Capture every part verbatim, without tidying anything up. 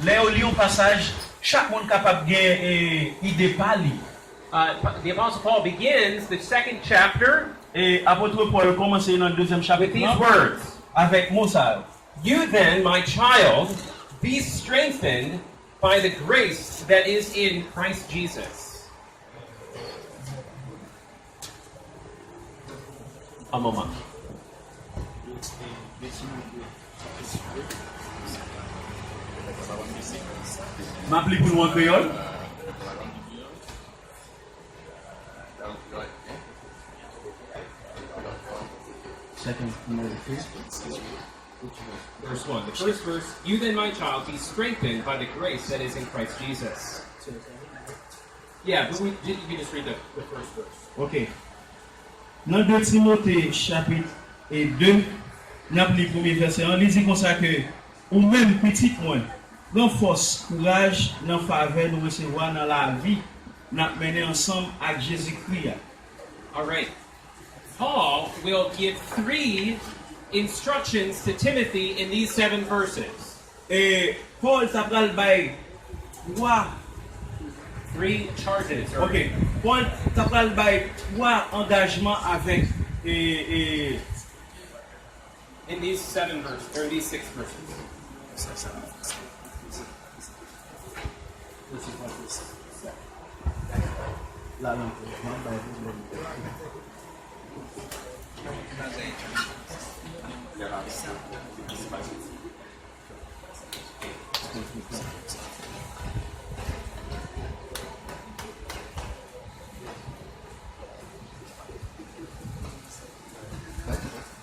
Lè yo li yon pasaj, chak moun kapab gen, e, ide pa li. Uh, the Apostle Paul begins the second chapter E apot Pòl kòmanse nan dezyèm chapit lan avèk mo sa yo. With these words. You then, my child, be strengthened by the grace that is in Christ Jesus. An moman. M ap li pou nou an kreyòl. Second Timothy three. Verse one. The first verse, you then, my child, be strengthened by the grace that is in Christ Jesus. Yeah, but we, you can just read the, the first verse. Ok. Nan de Timote chapit de, n ap li premye vèsè an, li di konsa ke, ou menm, pitit mwen, pran fòs, kouraj nan favè nou resevwa nan lavi n ap mennen ansanm ak Jezikri a. All right. Paul will give three instructions to Timothy in these seven verses. E Pòl ta pral bay twa. Three charges. Ok. Pòl ta pral bay twa angajman avèk, e, e, In these seven verses, or in these six verses.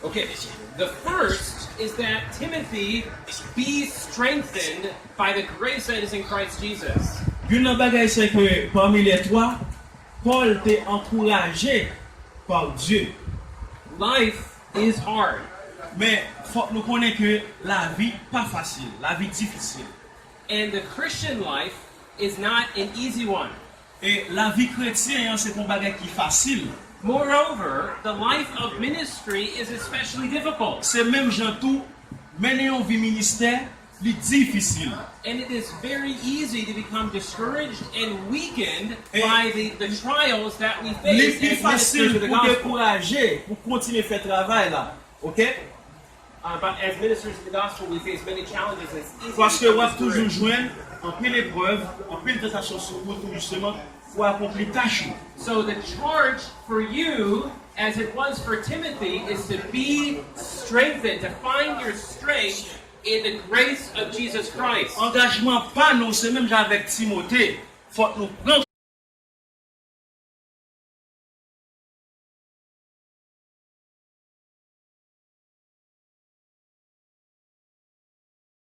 Okay, the first is that Timothy be strengthened by the grace that is in Christ Jesus. Youn nan bagay se ke pami lè twa, Pòl te ankouraje pa Dye. Life is hard. Men fòk nou konnen ke lavi pa fasil, lavi difisil. And the Christian life is not an easy one. E lavi kretyen an se pa yon bagay ki fasil. Moreover, the life of ministry is especially difficult. Se menm jan tou, mennen yon vi ministè, li difisil. And it is very easy to become discouraged and weakened by the, the trials that we face as ministers of the gospel. Li pi fasil pou dekouraje, pou kontinye fè travay la. Ok? Uh, but as ministers of the gospel, we face many challenges, and it's easy to become discouraged. Paske w ap toujou jwenn anpil eprèv, anpil tantasyon sou wout ou, jisteman, pou akonpli tach ou. So the charge for you, as it was for Timothy, is to be strengthened, to find your strength in the grace of Jesus Christ. Angajman pa nou, se menm jan avèk Timote, fòk nou pran